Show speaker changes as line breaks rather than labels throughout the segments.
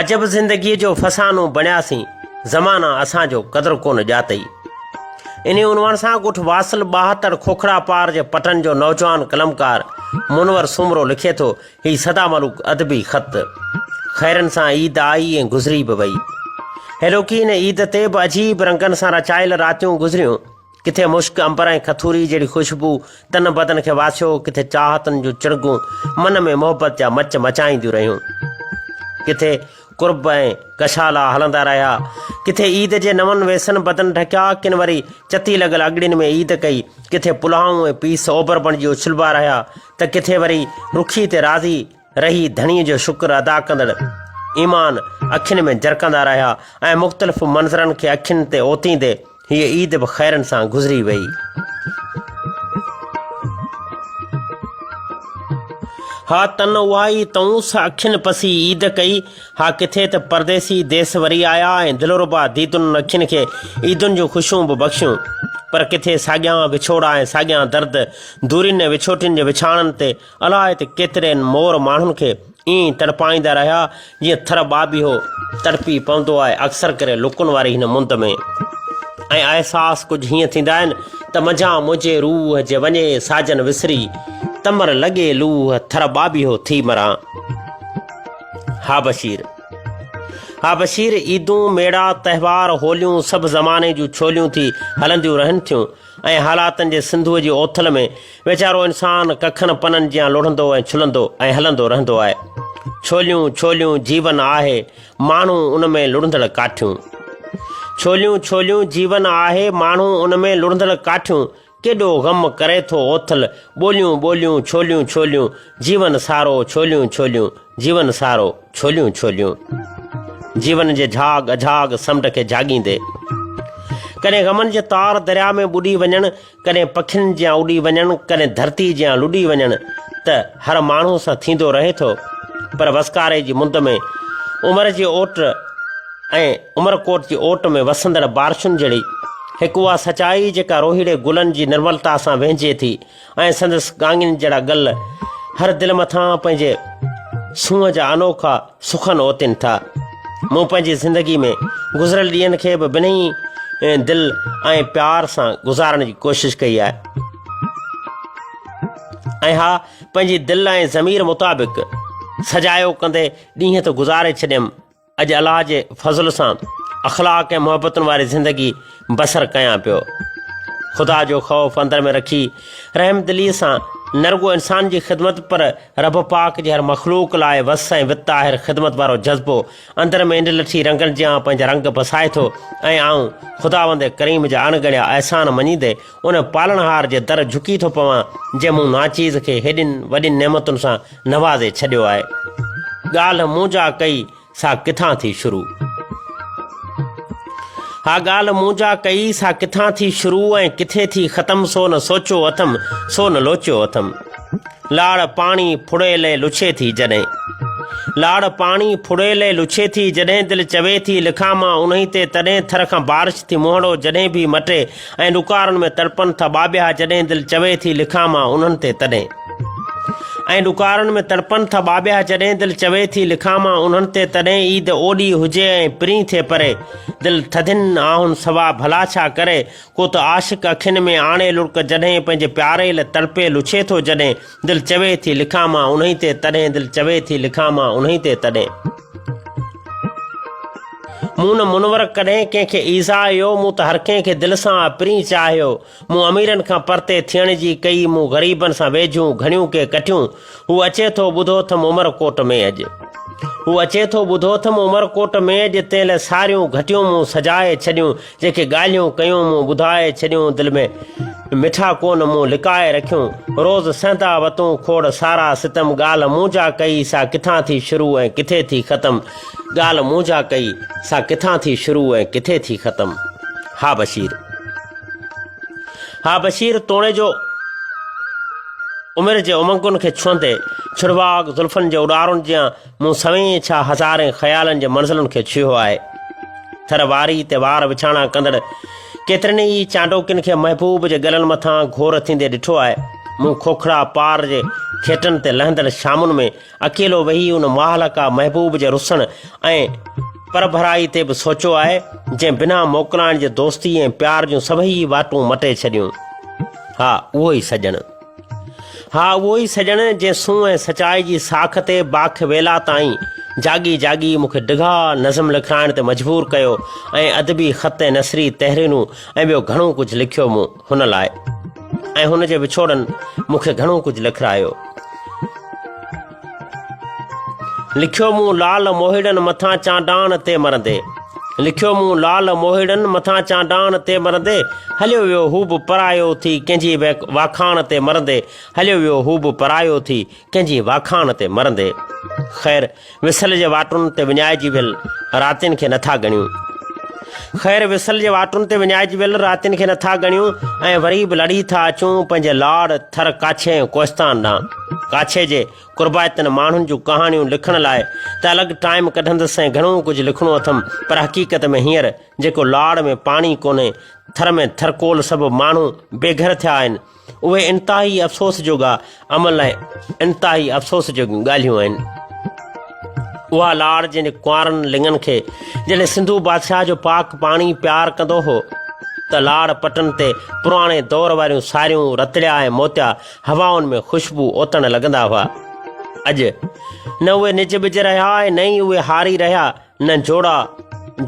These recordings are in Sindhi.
عجب زندگيء جو فسانو بڻياسين، زمانا اسان جو قدر ڪونه ڄاتئي. انهي عنوان سان ڳوٺ واصل ٻاهتڙ کوکڙا پار جي پٽن جو نوجوان قلمڪار منور سومرو لکي ٿو، هي سدا ملوڪ ادبي خط. خيرن سان عيد آئي ۽ گذري به وئي. هيلوڪي هن عيد تي به عجيب رنگن سان رچايل راتيون گذريون. ڪٿي مشڪ عنبر ۽ کٿوري جهڙي خوشبو تن بدن کي واسيو، ڪٿي چاهتن جون چڻگون من ۾ محبت جا مچ مچائينديون رهيون. ڪٿي قرب ۽ ڪشالا هلندا رهيا، ڪٿي عيد جي نون ويسن بدن ڍڪيا، ڪن وري چتي لڳل اڳڙين ۾ عيد ڪئي، ڪٿي پلاهون ۽ پيس اوبر بڻجي اڇلبا رهيا ته ڪٿي وري رکي تي راضي رهي ڌڻيء جو شڪر ادا ڪندڙ ايمان اکين ۾ جرڪندا رهيا ۽ مختلف منظرن کي اکين تي اوتيندي هيء عيد به خيرن سان گذري وئي. ها تن اها ئي تئونس اکين پسي عيد ڪئي، ها ڪٿي ته پرديسي ديس وري آيا ۽ دلربا ديدن اکين کي عيدن جون خوشيون به بخشيون، پر ڪٿي ساڳيان وڇوڙا ۽ ساڳيان درد دورين ۽ وڇوٽين جي وڇاڻن تي الاء ته ڪيترين مور ماڻهن کي ائين ئي تڙپائيندا رهيا، جيئن ٿر ٻاٻيهو تڙپي پوندو آهي اڪثر ڪري لڪن واري هن مند ۾. ۽ احساس ڪجهه هيئن ٿيندا آهن ته منجهان منهنجي روح جي وڃي ساجن وسري، تمر لڳي لوهه ٿر ٻاٻيهو ٿي مران. ها بشير! ها بشير! عيدون، ميڙا، تهوار، هوليون سڀ زماني جون ڇوليون ٿي هلنديون رهن ٿيون. ۽ حالاتن جي سنڌوء جي اوٿل ۾ ويچارو انسان ڪکن پنن جيان لڙهندو ۽ ڇلندو ۽ هلندو رهندو آهي. ڇوليون ڇوليون جيون آهي، ماڻهو ان ۾ لڙهندڙ ڪاٺيون. ڇوليون ڇوليون جيون آهي، ماڻهو ان ۾ لڙهندڙ ڪاٺيون. ڪيڏو غم ڪري ٿو اوٿل، ٻوليون ٻوليون ڇوليون ڇوليون، جيون سارو ڇوليون ڇوليون، جيون سارو ڇوليون ڇوليون. جيون جي جهاڳ اجهاڳ سمنڊ کي جهاڳيندي. ڪڏهن غمن جي تار درياء ۾ ٻڏي وڃڻ، ڪڏهن پکين جيان اڏي وڃڻ، ڪڏهن ڌرتي جيان لڏي وڃڻ ته هر ماڻهو سان ٿيندو رهي ٿو، پر وسڪاري جي مند ۾ عمر جي اوٽ ۽ عمرڪوٽ جي اوٽ ۾ وسندڙ بارشن جهڙي هڪ اها سچائي جيڪا روهيڙي گلن جي نرملتا سان وهنجي ٿي ۽ سندس ڳاڱين جهڙا گل هر دل مٿان پنهنجي سونهن جا انوکا سخن اوتين ٿا. مون پنهنجي زندگي ۾ گذريل ڏينهن کي به بنهي دل ۽ پيار سان گذارڻ جي ڪوشش ڪئي آهي ۽ ها پنهنجي دل ۽ ضمير مطابق سجايو ڪندي ڏينهن ته گذاري ڇڏيم. اڄ الله جي فضل سان اخلاق ۽ محبتن واري زندگي بسر ڪيان پيو. خدا جو خوف اندر ۾ رکي رحم دليء سان نه رڳو انسان جي خدمت پر رب پاڪ جي هر مخلوق لاء وس ۽ وت آهر خدمت وارو جذبو اندر ۾ انڊلٺي رنگن جيان پنهنجا رنگ پسائي ٿو ۽ آئون خداوند ڪريم جا اڻ ڳڻيا احسان مڃيندي ان پالڻهار جي در جهڪي ٿو پوان جنهن مون ناچيز کي هيڏين وڏين نعمتن سان نوازي ڇڏيو آهي. ڳالهه مون جا ڪئي سا ڪٿان ٿي شروع. ها ڳالهه مون جا ڪئي سا ڪٿان ٿي شروع ۽ ڪٿي ٿي ختم سو نه سوچيو اٿم سو نه لوچيو اٿم. لاڙ پاڻي ڦڙيلي لڇي ٿي جڏهن. لاڙ پاڻي ڦڙيلي لڇي ٿي جڏهن دل چوي ٿي لکان مان انهي تي تڏهن ٿر کان بارش ٿي منهڙو جڏهن به مٽي ۽ ڏڪارن ۾ تڙپن ٿا ٻاٻيها جڏهن دل چوي ٿي لکان مان انهن تي تڏهن. ۽ ڏڪارن ۾ تڙپن ٿا ٻاٻيها جڏهن دل چوي ٿي لکان مان انهن تي تڏهن عيد اوڏي هجي ۽ پرين ٿئي پري دل ٿڌين آهن سوا ڀلا ڇا ڪري ڪو ته عاشق اکين ۾ آڻي لڙڪ جڏهن پنهنجي پياري له تڙپي لڇي ٿو جڏهن دل چوي ٿي لکان مان انهي تي تڏهن دل چوي ٿي لکان مان انهي تي تڏهن. مون نه منور ڪڏهن ڪنهن کي ايذايو مون ته هر ڪنهن کي دل سان آ پرين چاهيو مون اميرن کان پرتي ٿيڻ جي ڪئي، مون غريبن سان ويجهيون گهڻيون ڪي ڪٺيون. هو اچي ٿو ٻڌو ٿم عمر ڪوٽ ۾ اڄ. هو اچي ٿو ٻڌو ٿم عمر ڪوٽ ۾ اڄ، تنهن لئه ساريون گهٽيون مون سجائي ڇڏيون، جيڪي ڳالهيون ڪيون مون ٻڌائي ڇڏيون، دل ۾ مٺا ڪونه مون لڪائي رکيون، روز سهندا وتون کوڙ سارا ستم، ڳالهه مون جا ڪئي سا ڪٿان ٿي شروع ۽ ڪٿي ٿي ختم، ڳالهه مون جا ڪئي سا ڪٿان ٿي شروع ۽ ڪٿي ٿي ختم. ها بشير! ها بشير توڻي جو عمر جي امنگن کي ڇهندي ڇڙواڳ زلفن جي اڏارن جيان مون سوين ڇا هزارين خيالن جي منزلن کي ڇهيو آهي. ٿر واري تي وار وڇاڻا ڪندڙ ڪيترن ئي چانڊوڪين کي محبوب جي ڳلن مٿان گهور ٿيندي ڏٺو آهي. مون کوکڙا پار جي کيٽن تي لهندڙ شامن ۾ اڪيلو ويهي ان مهلقا محبوب جي رسڻ ۽ پرڀرائي تي به سوچيو آهي، جنهن بنا موڪلائڻ جي دوستي ۽ پيار جون سڀئي واٽون مٽي ڇڏيون. ها، اهو ئي سڄڻ. ها، اهو ئي سڄڻ جنهن سونهن ۽ سچائي جي ساک تي باک ويلا تائين جاڳي جاڳي مون کي ڊگها نظم لکرائڻ تي مجبور ڪيو ۽ ادبي خط ۽ نثري تحريرون ۽ ٻيو گهڻو ڪجهه لکيو مون هن لاء ۽ هن جي وڇوڙن مون کي گهڻو ڪجهه لکرايو. لکيو مون لال موهيڙن مٿان چانڊاڻ تي مرندي لکيو مون لال موهيڙن مٿان چانڊاڻ تي مرندي هليو ويو هو به پرايو ٿي ڪنهن جي واکاڻ تي مرندي هليو ويو هو به پرايو ٿي ڪنهن جي واکاڻ تي مرندي خير وصل جي واٽن تي وڃائجي ويل راتين کي نٿا ڳڻيون. خير وصل جي واٽن تي وڃائجي ويل راتين کي نٿا ڳڻيون ۽ وري به لڙي ٿا اچون پنهنجي لاڙ، ٿر، ڪاڇي ۽ ڪوهستان ڏانهن. ڪاڇي جي قربائتن ماڻهن جون ڪهاڻيون لکڻ لاء ته الڳ ٽائيم ڪڍندس ۽ گهڻو ڪجهه لکڻو اٿم پر حقيقت ۾ هينئر جيڪو لاڙ ۾ پاڻي ڪونهي، ٿر ۾ ٿرڪول سبب ماڻهو بي گهر ٿيا آهن، اهي انتهائي افسوس جوڳا عمل ۽ انتهائي افسوس جوڳيون ڳالهيون آهن. اها لاڙ جنهن جي ڪنوارن لڱن کي جڏهن سنڌو بادشاهه جو پاڪ پاڻي پيار ڪندو هو ته لاڙ پٽن تي پراڻي دور واريون ساريون، رتڙيا ۽ موتيا هوائن ۾ خوشبو اوتڻ لڳندا هئا. اڄ نه اهي نج ٻج رهيا ۽ نه ئي اهي هاري رهيا، نه جوڙا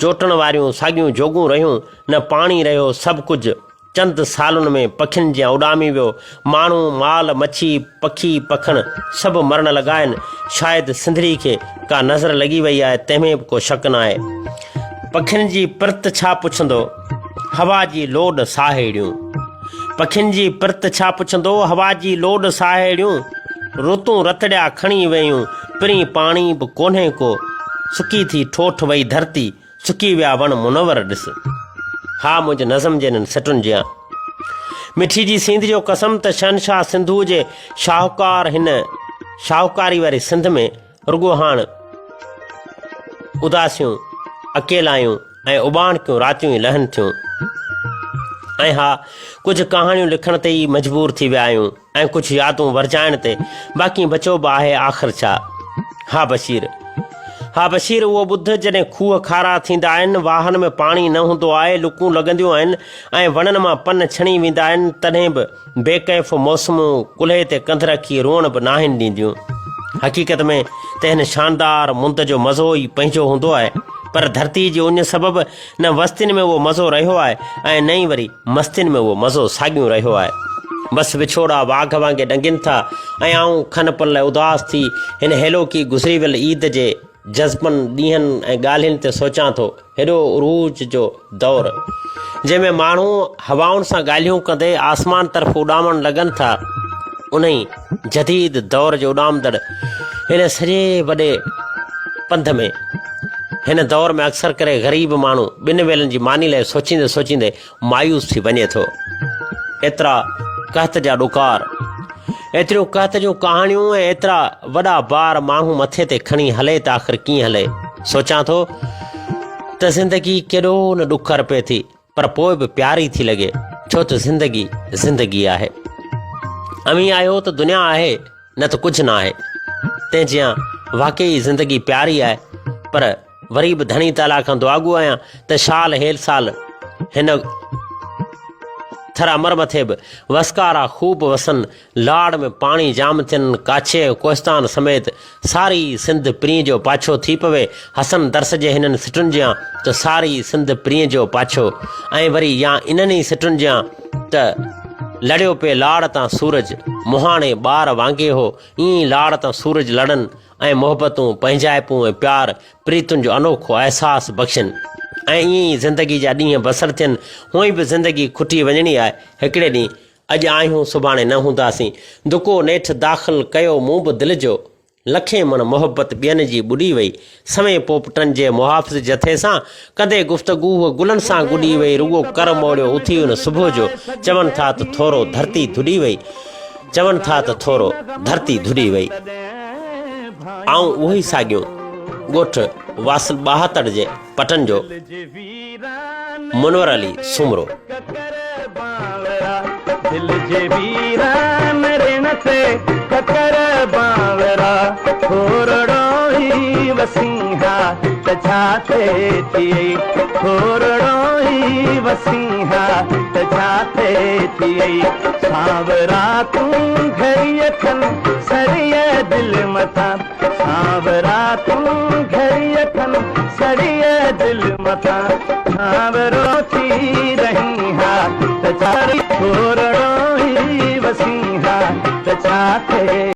جوٽڻ واريون ساڳيون جوڳون رهيون، نه پاڻي رهيو، سڀ ڪجهه چند سالن ۾ پکين جيان اڏامي ويو. ماڻهو، مال، مڇي، پکي، پکڻ سڀ مرڻ لڳا آهن. شايد سنڌڙي کي ڪا نظر لڳي وئي آهي تنهن ۾ به ڪو شڪ ناهي. پکين جي پرت ڇا پڇندو، هوا جي لوڏ ساهيڙيون. پکين جي پرت ڇا پڇندو، هوا جي لوڏ ساهيڙيون. رتون رتڙيا کڻي ويون، پرين پاڻي به ڪونهي ڪو. سڪي ٿي ٺوٺ وئي ڌرتي، سڪي ويا وڻ منور ڏس. ها منهنجي نظم جي انهن سٽن جيان. مٺي جي سينڌ جو قسم ته شهنشاهه سنڌوء جي شاهوڪار هن شاهوڪاري واري سنڌ ۾ رڳو هاڻ اداسيون، اڪيلايون ۽ اٻاڻڪيون راتيون ئي لهن ٿيون. ۽ ها ڪجهه ڪهاڻيون لکڻ تي ئي مجبور ٿي ويا آهيون ۽ ڪجهه يادون ورجائڻ تي، باقي بچيو به آهي آخر ڇا؟ ها بشير! ها بشير اهو ٻڌ جڏهن کوهه کارا ٿيندا آهن، واهن ۾ پاڻي نه هوندو آهي، لڪون لڳنديون آهن ۽ وڻن مان پن ڇڻي ويندا آهن، تڏهن به بي ڪيف موسمون ڪلهي تي ڪنڌ رکي روئڻ به ناهن ڏينديون. حقيقت ۾ ته هن شاندار مند جو مزو ئي پنهنجو هوندو آهي، پر ڌرتي جي اڃ سبب نه وستين ۾ اهو مزو رهيو آهي ۽ نه ئي وري مستين ۾ اهو مزو ساڳيون رهيو آهي. بس وڇوڙا واگهه وانگي ڏنگين ٿا ۽ آئون کن پل لاء اداس ٿي هن هيلوڪي گذري ويل عيد جي جذبن، ڏينهن ۽ ڳالهين تي سوچان ٿو. هيڏو عروج جو دور، جنهن ۾ ماڻهو هوائن سان ڳالهيون ڪندي آسمان طرف اڏامڻ لڳن ٿا، انهي جديد دور جي اڏامندڙ هن سڄي وڏي پنڌ ۾، هن دور ۾ اڪثر ڪري غريب ماڻهو ٻن ويلن جي ماني لاء سوچيندي سوچيندي مايوس ٿي وڃي ٿو. ايترا قحط جا ڏڪار، ايتريون قحط جون ڪهاڻيون ۽ ايترا وڏا بار ماڻهو مٿي تي کڻي هلي ته آخر ڪيئن هلي؟ سوچان ٿو ته زندگي ڪيڏو نه ڏک ارپي ٿي پر پوء به پياري ٿي لڳي ڇو ته زندگي زندگي آهي. اوهين آهيو ته دنيا آهي. نه ته ڪجهه نه آهي. تنهن جيان واقعي زندگي پياري آهي پر وري به ڌڻي تعاليٰ کان دعاگو آهيان ته شال هيل سال هن ٿر امر مٿي به وسڪارا خوب وسن، لاڙ ۾ پاڻي جام ٿين، ڪاڇي ۽ ڪوهستان سميت ساري سنڌ پرينء جو پاڇو ٿي پوي، حسن درس جي هنن سٽن جيان ته ساري سنڌ پرينء جو پاڇو ۽ وري يا انهن ئي سٽن جيان ته لڙيو پئي لاڙ تان سورج، مهاڻي ٻار وانگي هو، ائين ئي لاڙ تان سورج لڙن ۽ محبتون، پنهنجائپون ۽ پيار پريتن جو انوکو احساس بخشين ۽ ائين ئي زندگي جا ڏينهن بسر ٿين، هونئن به زندگي کٽي وڃڻي آهي، هڪڙي ڏينهن اڄ آهيون سڀاڻي نه هونداسين، دڪو نيٺ داخل ڪيو مون به دل جو، لکين مڻ محبت ٻين جي ٻڏي وئي، سوين پوپٽن جي محافظ جٿي سان، ڪندي گفتگو هوء گلن سان گڏي وئي، رڳو ڪر موڙيو اٿي ان صبح جو، چون ٿا ته ٿورو ڌرتي ڌڏي وئي، چون ٿا ته ٿورو ڌرتي ڌڏي وئي. آئون اهو ئي ساڳيون ڳوٺ واصل ٻاهتڙ جي پٽن جو منور علي سومرو.
دل جي ويران ري. تي ڪڪر بانورا، ٿورڙو ئي وسين ها ته ڇا ٿئي ٿئي، ٿورڙو ئي وسين ها ته ڇا ٿئي ٿئي، سانورا تون گهڙيء کن سڙيء دل مٿان، سانورا تون گهڙيء کن سڙيء دل مٿان، ڇانورو ٿي رهين ها ته ڇا ٿورڙو ئي وسين ها ته ڇا ٿئي.